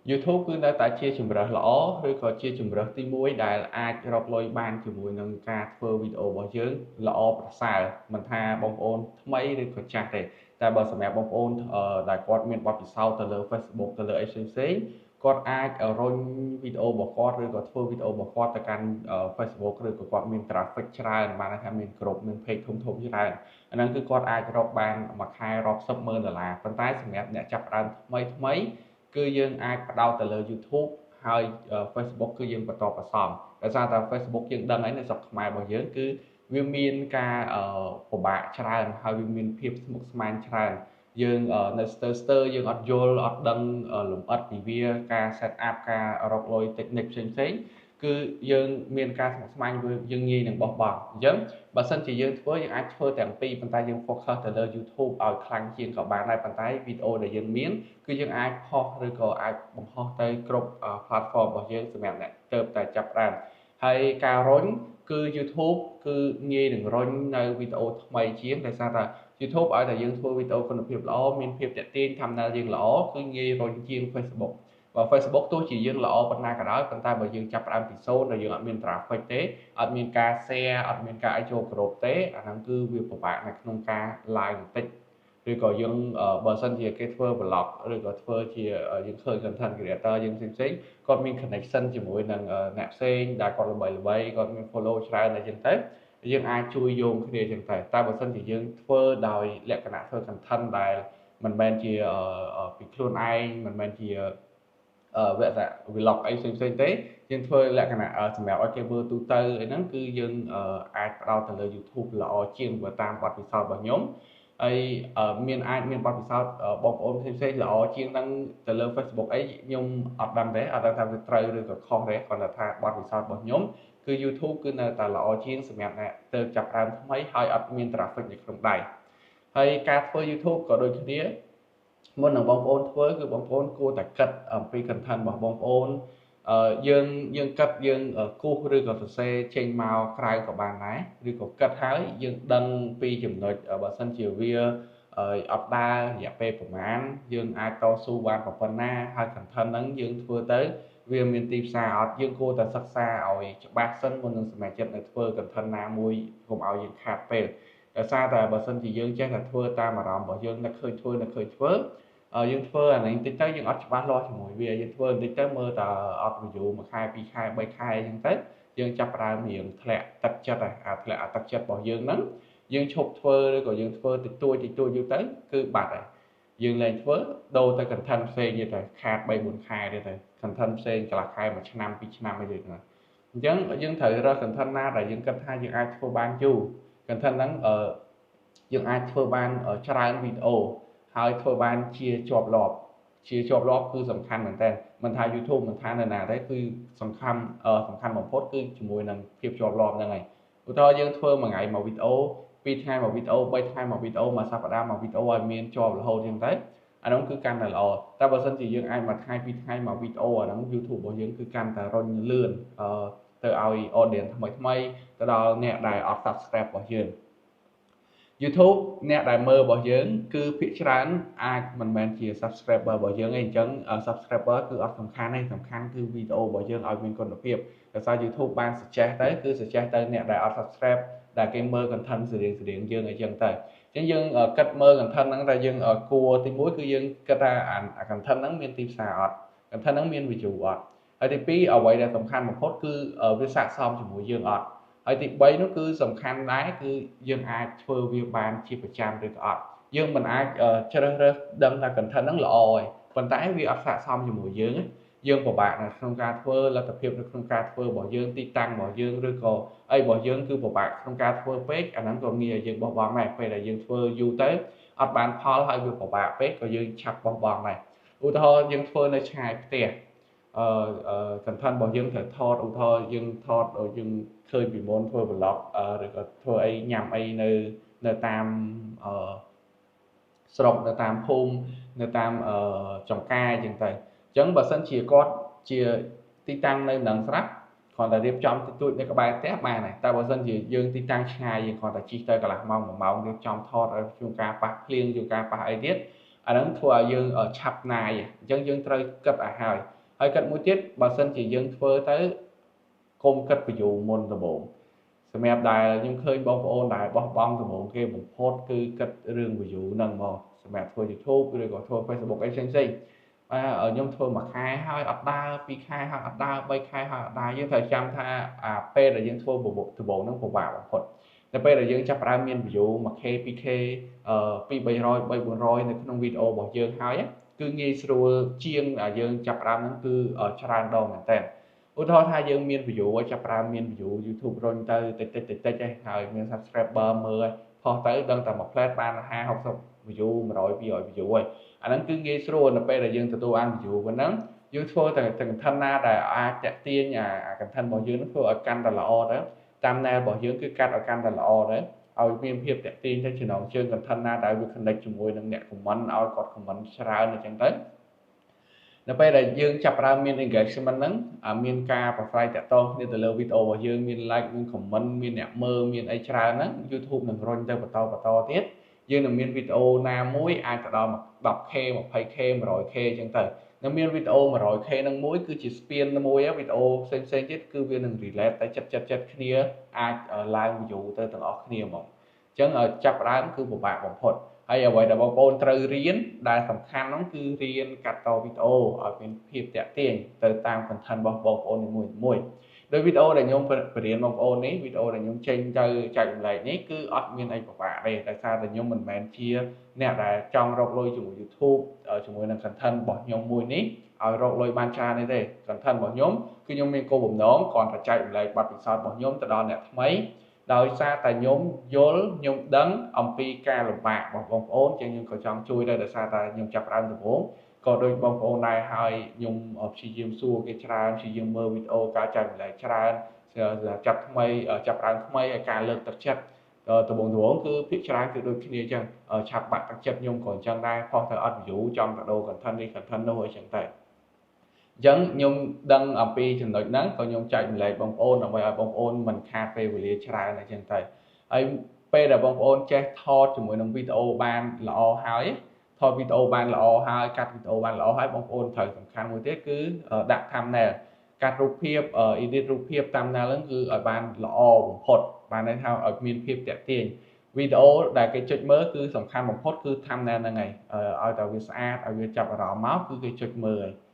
YouTube គឺនៅតែជាជម្រើសល្អឬក៏ជាជម្រើសទី1ដែលអាចរកលុយបានជាមួយនឹងការធ្វើវីដេអូរបស់យើងល្អប្រសើរមិនថាបងប្អូនថ្មីឬក៏ចាស់ទេតែបើសម្រាប់បងប្អូនដែលគាត់មានបទពិសោធន៍ទៅលើ Facebook ទៅលើអីផ្សេងៗគាត់អាចរុញវីដេអូរបស់គាត់ឬក៏ធ្វើវីដេអូរបស់គាត់ទៅកាន់ Facebook ឬក៏គាត់មាន traffic ច្រើនបានន័យថាមានក្រុមមាន page ធំៗច្រើនអាហ្នឹងគឺគាត់អាចរកបានមួយខែរាប់សិបម៉ឺនដុល្លារប៉ុន្តែសម្រាប់អ្នកចាប់ផ្ដើមថ្មីថ្មីគឺយើងអាចផ្ដោតទៅលើ YouTube ហើយ Facebook គឺយើងបន្តបន្សំដោយសារតែ Facebook យើងដឹងហើយនៅស្រុកខ្មែររបស់យើងគឺវាមានការពិបាកច្រើនហើយវាមានភាពស្មុគស្មាញច្រើនយើងនៅស្ទើរស្ទើរយើងអត់យល់អត់ដឹងលម្អិតពីវាការ set up ការរកលុយ technique ផ្សេងផ្សេងគឺយើងមានការស្មុគស្មាញយើងងាយនឹងបោះបង់អញ្ចឹងបើសិនជាយើងធ្វើយើងអាចធ្វើទាំងពីរប៉ុន្តែយើង focus ទៅលើ YouTube ឲ្យខ្លាំងជាងក៏បានដែរប៉ុន្តែវីដេអូដែលយើងមានគឺយើងអាចផុសឬក៏អាចបង្ហោះទៅគ្រប់ platform របស់យើងសម្រាប់អ្នកទៅតែចាប់ផ្ដើមហើយការរុញគឺ YouTube គឺងាយនឹងរុញនៅវីដេអូថ្មីជាងដោយសារតែ YouTube ឲ្យតែយើងធ្វើវីដេអូគុណភាពល្អមានភាពទាក់ទាញ thumbnail យើងល្អគឺងាយរុញជាង Facebook បើ Facebook ទោះជាយើងល្អប៉ុណ្ណាក៏ដោយប៉ុន្តែបើយើងចាប់ផ្ដើមពីសូន្យដែលយើងអត់មាន traffic ទេអត់មានការ share អត់មានការឲ្យចូលក្រុមទេអាហ្នឹងគឺវាពិបាកនៅក្នុងការ live បន្តិចឬក៏យើងបើសិនជាគេធ្វើ vlog ឬក៏ធ្វើជាយើងឃើញ content creator យើងផ្សេងៗគាត់មាន connection ជាមួយនឹងអ្នកផ្សេងដែលគាត់ល្បីល្បីគាត់មាន follow ច្រើនអីចឹងទៅយើងអាចជួយយោងគ្នាចឹងទៅតែបើសិនជាយើងធ្វើដោយលក្ខណៈធ្វើ content ដែលមិនមែនជាពីខ្លួនឯងមិនមែនជាវគ្គ vlog អីផ្សេងផ្សេងទេយើងធ្វើលក្ខណៈសម្រាប់ឲ្យគេមើលទូទៅអីហ្នឹងគឺយើងអាចផ្ដោតទៅលើ YouTube ល្អជាងបើតាមបទពិសោធន៍របស់ខ្ញុំហើយមានអាចមានបទពិសោធន៍បងប្អូនផ្សេងផ្សេងល្អជាងហ្នឹងទៅលើ Facebook អីខ្ញុំអត់ដឹងទេអត់ដឹងថាវាត្រូវឬក៏ខុសទេគ្រាន់តែថាបទពិសោធន៍របស់ខ្ញុំគឺ YouTube គឺនៅតែល្អជាងសម្រាប់អ្នកទៅចាប់ផ្ដើមថ្មីហើយអត់មាន traffic នៅក្នុងដៃហើយការធ្វើ YouTube ក៏ដូចគ្នាមុននឹងបងប្អូនធ្វើគឺបងប្អូនគួរតែគិតអំពី content របស់បងប្អូនយើងយើងគិតយើងគូសឬក៏សរសេរចេញមកក្រៅក៏បានដែរឬក៏គិតហើយយើងដឹងពីចំណុចបើសិនជាវាអត់ដើររយៈពេលប្រហែលយើងអាចតស៊ូបានប៉ុណ្ណាហើយ content ហ្នឹងយើងធ្វើទៅវាមានទីផ្សារអត់យើងគួរតែសិក្សាឲ្យច្បាស់សិនមុននឹងសម្រេចចិត្តនៅធ្វើ content ណាមួយកុំឲ្យយើងខាតពេលដោយសារតែបើសិនជាយើងចេះតែធ្វើតាមអារម្មណ៍របស់យើងនឹកឃើញធ្វើនឹកឃើញធ្វើយើងធ្វើអានេះបន្តិចទៅយើងអត់ច្បាស់លាស់ជាមួយវាយើងធ្វើបន្តិចទៅមើលតែអត់ view មួយខែពីរខែបីខែអញ្ចឹងទៅយើងចាប់ផ្ដើមរៀងធ្លាក់ទឹកចិត្តអាធ្លាក់អាទឹកចិត្តរបស់យើងហ្នឹងយើងឈប់ធ្វើឬក៏យើងធ្វើតិចតួចតិចតួចយូរទៅគឺបាត់ហើយយើងលែងធ្វើដូរទៅ content ផ្សេងទៀតទៅខាត3 4ខែទៀតទៅ content ផ្សេងកន្លះខែមួយឆ្នាំពីរឆ្នាំអីទៀតណាអញ្ចឹងយើងត្រូវរើស content ណាដែលយើងគិតថាយើងអាចធ្វើបានយូរ content ហ្នឹងអឺយើងអាចធ្វើបានច្រើនវីដេអូហើយធ្វើបានជាជាប់លាប់ជាជាប់លាប់គឺសំខាន់មែនតើមិនថា YouTube មិនថានៅណាទេគឺសំខាន់សំខាន់បំផុតគឺជាមួយនឹងភាពជាប់លាប់ហ្នឹងហើយឧទាហរណ៍យើងធ្វើមួយថ្ងៃមួយវីដេអូពីរថ្ងៃមួយវីដេអូបីថ្ងៃមួយវីដេអូមួយសប្តាហ៍មួយវីដេអូឲ្យមានជាប់រហូតចឹងទៅអានោះគឺកាន់តែល្អតែបើសិនជាយើងអាចមួយថ្ងៃពីរថ្ងៃមួយវីដេអូអាហ្នឹង YouTube របស់យើងគឺកាន់តែរុញលឿនទៅឲ្យ audience ថ្មីថ្មីទៅដល់អ្នកដែលអត់ subscribe របស់យើង YouTube អ្នកដែលមើលរបស់យើងគឺភាគច្រើនអាចមិនមែនជា subscriber របស់យើងទេអញ្ចឹង subscriber គឺអត់សំខាន់ទេសំខាន់គឺវីដេអូរបស់យើងឲ្យមានគុណភាពដោយសារ YouTube បាន suggest ទៅគឺ suggest ទៅអ្នកដែលអត់ subscribe ដែលគេមើល content ស្រៀងស្រៀងយើងអីចឹងទៅអញ្ចឹងយើងគិតមើល content ហ្នឹងតែយើងគួរទីមួយគឺយើងគិតថាអា content ហ្នឹងមានទីផ្សារអត់ content ហ្នឹងមាន view អត់ហើយទី2អ្វីដែលសំខាន់បំផុតគឺវាស័ក្តិសមជាមួយយើងអត់ហើយទី3នោះគឺសំខាន់ដែរគឺយើងអាចធ្វើវាបានជាប្រចាំឬក៏អត់យើងមិនអាចជ្រើសរើសដឹងថា content ហ្នឹងល្អហើយប៉ុន្តែវាអត់ស័ក្តិសមជាមួយយើងយើងពិបាកនៅក្នុងការធ្វើលទ្ធភាពនៅក្នុងការធ្វើរបស់យើងទីតាំងរបស់យើងឬក៏អីរបស់យើងគឺពិបាកក្នុងការធ្វើពេកអាហ្នឹងក៏ងាយឲ្យយើងបោះបង់ដែរពេលដែលយើងធ្វើយូរទៅអត់បានផលហើយវាពិបាកពេកក៏យើងឆាប់បោះបង់ដែរឧទាហរណ៍យើងធ្វើនៅឆ្ងាយផ្ទះអឺ content របស់យើងត្រូវថតឧទាហរណ៍យើងថតយើងឃើញពីមុនធ្វើ vlog ឬក៏ធ្វើអីញ៉ាំអីនៅនៅតាមអឺស្រុកនៅតាមភូមិនៅតាមចំការអញ្ចឹងទៅអញ្ចឹងបើសិនជាគាត់ជាទីតាំងនៅនឹងស្រាប់គ្រាន់តែរៀបចំតិចតួចនៅក្បែរផ្ទះបានហើយតែបើសិនជាយើងទីតាំងឆ្ងាយយើងគ្រាន់តែជិះទៅកន្លះម៉ោង1ម៉ោងរៀបចំថតឲ្យជួនកាលប៉ះភ្លៀងជួនកាលប៉ះអីទៀត អាហ្នឹងធ្វើឲ្យយើងឆាប់ណាយអញ្ចឹងយើងត្រូវគិតឲ្យហើយហើយគិតមួយទៀតបើសិនជាយើងធ្វើទៅកុំគិត view មុនដំបូងសម្រាប់ដែលខ្ញុំឃើញបងប្អូនដែលបោះបង់ដំបូងគេបំផុតគឺគិតរឿង view ហ្នឹងមកសម្រាប់ធ្វើ YouTube ឬក៏ធ្វើ Facebook អីផ្សេងផ្សេងបាទខ្ញុំធ្វើមួយខែហើយអត់ដើរពីរខែហើយអត់ដើរ3ខែហើយអត់ដើរយើងត្រូវចាំថាអាពេលដែលយើងធ្វើដំបូងហ្នឹងពិបាកបំផុតតែពេលដែលយើងចាប់ផ្ដើមមាន view 1K 2K 2 300 3 400នៅក្នុងវីដេអូរបស់យើងហើយគឺងាយស្រួលជាងយើងចាប់ផ្ដើមហ្នឹងគឺច្រើនដងមែនតើឧទាហរណ៍ថាយើងមាន view ចាប់ផ្ដើមមាន view YouTube រុញទៅតិចតិចតិចតិចហើយមាន subscriber មើលផុសទៅដឹងតែមួយ plate បាន50 60 view 100 200 view ហើយអាហ្នឹងគឺងាយស្រួលនៅពេលដែលយើងទទួលបាន view ប៉ុណ្ណឹងយើងធ្វើតែ content ណាដែលអាចតាក់ទាញអា content របស់យើងនឹងធ្វើឲ្យកាន់តែល្អទៅតាម thumbnail របស់យើងគឺកាត់ឲ្យកាន់តែល្អទៅឲ្យមានភាពតាក់ទាញទៅចំណងជើង content ណាដែលវា connect ជាមួយនឹងអ្នក comment ឲ្យគាត់ comment ច្រើនអញ្ចឹងទៅនៅពេលដែលយើងចាប់ផ្ដើមមាន engagement ហ្នឹងមានការប្រស្រ័យតាក់ទងគ្នាទៅលើវីដេអូរបស់យើងមាន like មាន comment មានអ្នកមើលមានអីច្រើនហ្នឹង YouTube នឹងរុញទៅបន្តបន្តទៀតយើងនឹងមានវីដេអូណាមួយអាចទៅដល់ 10K 20K 100K អញ្ចឹងទៅនៅមានវីដេអូ 100K នឹងមួយគឺជាស្ពានមួយវីដេអូផ្សេងផ្សេងទៀតគឺវានឹង relate តែចិត្តចិត្តចិត្តគ្នាអាចឡើង view ទៅទាំងអស់គ្នាហ្មងអញ្ចឹងចាប់ផ្ដើមគឺពិបាកបំផុតហើយអ្វីដែលបងប្អូនត្រូវរៀនដែលសំខាន់នោះគឺរៀនកាត់តវីដេអូឲ្យមានភាពតាក់ទាញទៅតាម content របស់បងប្អូននីមួយៗដោយវីដេអូដែលខ្ញុំបរៀនបងប្អូននេះវីដេអូដែលខ្ញុំចេញទៅចែករំលែកនេះគឺអត់មានអីពិបាកទេដោយសារតែខ្ញុំមិនមែនជាអ្នកដែលចង់រកលុយជាមួយ YouTube ជាមួយនឹង content របស់ខ្ញុំមួយនេះឲ្យរកលុយបានច្រើនទេ content របស់ខ្ញុំគឺខ្ញុំមានគោលបំណងគ្រាន់តែចែករំលែកបទពិសោធន៍របស់ខ្ញុំទៅដល់អ្នកថ្មីដោយសារតែខ្ញុំយល់ខ្ញុំដឹងអំពីការលំបាករបស់បងប្អូនចឹងខ្ញុំក៏ចង់ជួយដែរដោយសារតែខ្ញុំចាប់ផ្ដើមដំបូងក៏ដូចបងប្អូនដែរហើយខ្ញុំព្យាយាមសួរគេច្រើនព្យាយាមមើលវីដេអូការចែករំលែកច្រើនចាប់ថ្មីចាប់ផ្ដើមថ្មីហើយការលើកទឹកចិត្តដំបូងដំបូងគឺភាគច្រើនគឺដូចគ្នាចឹងឆាប់បាក់ទឹកចិត្តខ្ញុំក៏អញ្ចឹងដែរផុសទៅអត់ view ចង់ទៅដូរ content នេះ content នោះអីចឹងទៅអញ្ចឹងខ្ញុំដឹងអំពីចំណុចហ្នឹងក៏ខ្ញុំចែករំលែកបងប្អូនដើម្បីឲ្យបងប្អូនមិនខាតពេលវេលាច្រើនអញ្ចឹងទៅហើយពេលដែលបងប្អូនចេះថតជាមួយនឹងវីដេអូបានល្អហើយថតវីដេអូបានល្អហើយកាត់វីដេអូបានល្អហើយបងប្អូនត្រូវសំខាន់មួយទៀតគឺដាក់ thumbnail កាត់រូបភាព edit រូបភាព thumbnail ហ្នឹងគឺឲ្យបានល្អបំផុតបានន័យថាឲ្យមានភាពតាក់ទាញវីដេអូដែលគេចុចមើលគឺសំខាន់បំផុតគឺ thumbnail ហ្នឹងហើយឲ្យតែវាស្អាតឲ្យវាចាប់អារម្មណ៍មកគឺគេចុចមើលហើយ